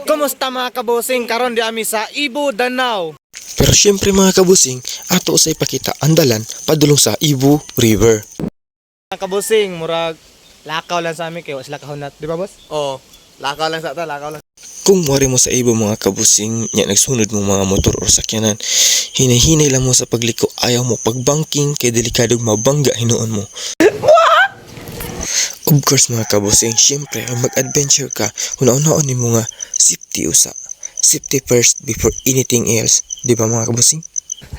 Kumusta, mga kabusing? Karon di ami sa Ibo, Danao. Pero syempre, mga kabusing, ato sa ipakita ang dalan padulong sa Ibo River. Mga kabusing, murag lakaw lang sa amin kay wa sila kahunat, di ba, boss? Oo. Lakaw lang sa ta, lakaw lang. Kung wari mo sa Ibo, mga kabusing, nya nagsunod mo mga motor or sakyanan, hinay-hinay lang mo sa pagliko, ayaw mo pagbanking kay delikado mabangga hinuon mo. Of course, mga kabusing, syempre ang mag-adventure ka, una-unaon nimo nga safety usa. Safety first before anything else. Di ba, mga kabusing?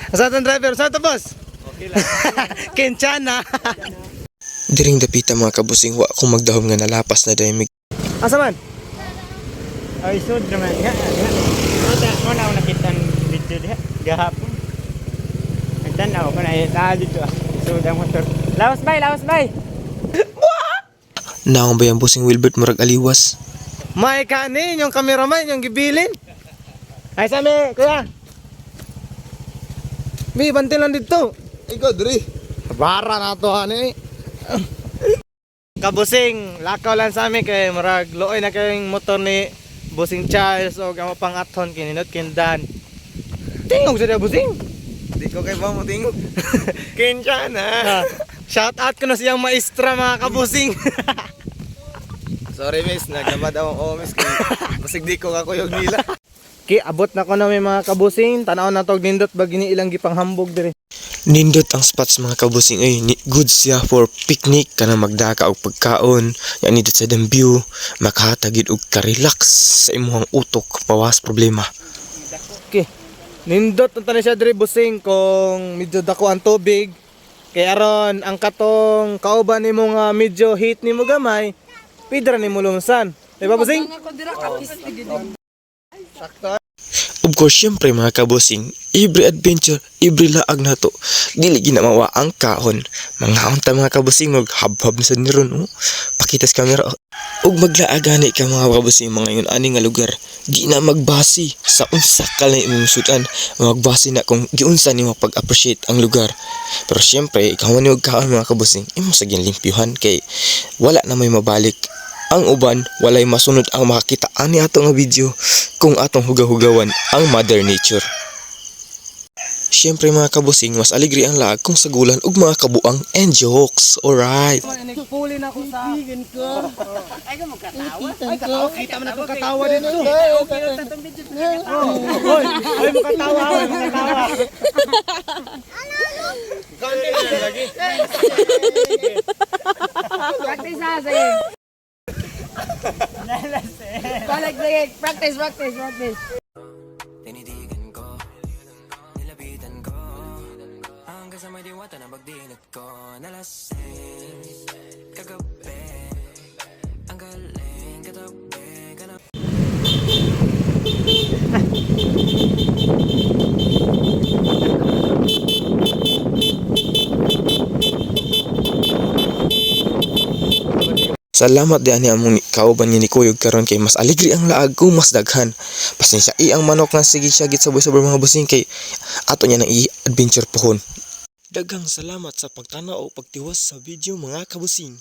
Asa atong driver? Sa ato, boss? Okay lang. Kenchana. Diring dapita, mga kabusing, wa kong magdahom nga nalapas na dahil Asa man? Ay, sud naman nga. Mo na ako nakita ang video diha. Gahapon. Nagtanaw ko na eh. Ah, dito ah. Sud ang motor. Lawas bay, lawas bay. Naong ba yung busing Wilbert murag aliwas? May kanin yung cameraman yung gibilin. Ay sa mi, kuya. Mi bantin lang dito. Ikaw, diri. Bara na to ani. Kabusing, lakaw lang sa amin kay murag luoy na kayong motor ni Busing Charles o ang pangathon kininot kindan. Tingog sa busing. Di ko kay mo tingog. Kenchana. Ah, shout out ko na siyang maestra, mga kabusing. Sorry, miss, naglamad ako. Oh, miss, kay basig di ko kakuyog nila. Ki abot na ko na may mga kabusing, tanaw na tog nindot bag ini ilang gipanghambog diri. Nindot ang spots, mga kabusing, ay good siya for picnic kana magdaka og pagkaon ya nindot sa dang view, makahatag gid og ka-relax sa imong utok, pawas problema. Okay. Nindot na tayo siya diri, busing, kung medyo dako ang tubig. Kay aron ang katong kauban nimo nga medyo hit nimo gamay, pidra nimo lungsan. Di ba, busing? Of course, syempre, mga kabusing, every adventure, every laag nato, dili ginamawa ang kaon. Mangaon ta, mga kabusing, maghabhab na sa niron, oh. Pakita sa camera, oh. Ug maglaag gani ka, mga kabusing, mga yun ani nga lugar, di na magbasi sa unsa ka lang imong sudan, magbasi na kung giunsa nimo pag-appreciate ang lugar. Pero syempre, ikaw man og kaon, mga kabusing, imo sa ginlimpyuhan kay wala na may mabalik. Ang uban, walay masunod ang makakita ani ato nga video kung atong hugaw-hugawan ang Mother Nature. Siyempre, mga kabusing, mas aligri ang laag kung sagulan og mga kabuang and jokes. Alright. Puli na ko sa ko. Ay, katawa. Kita man akong katawa dito. Oy, oy, makatawa, oy, makatawa. Practice ha, sige. Balik, sige. Practice, practice, practice. Tinitigan ko, nilapitan ko, hanggang sa may diwata na pagdilat ko. Nalasing, kagabi, ang galing, katabi ka na. Salamat di ani among kauban nga ni Kuyog karon kay mas aligri ang laag kung mas daghan. Pasensya i ang manok nga sige siya git sabay-sabay, mga busing, kay ato niya nang i-adventure pohon. Daghang salamat sa pagtanaw o pagtiwas sa video, mga kabusing.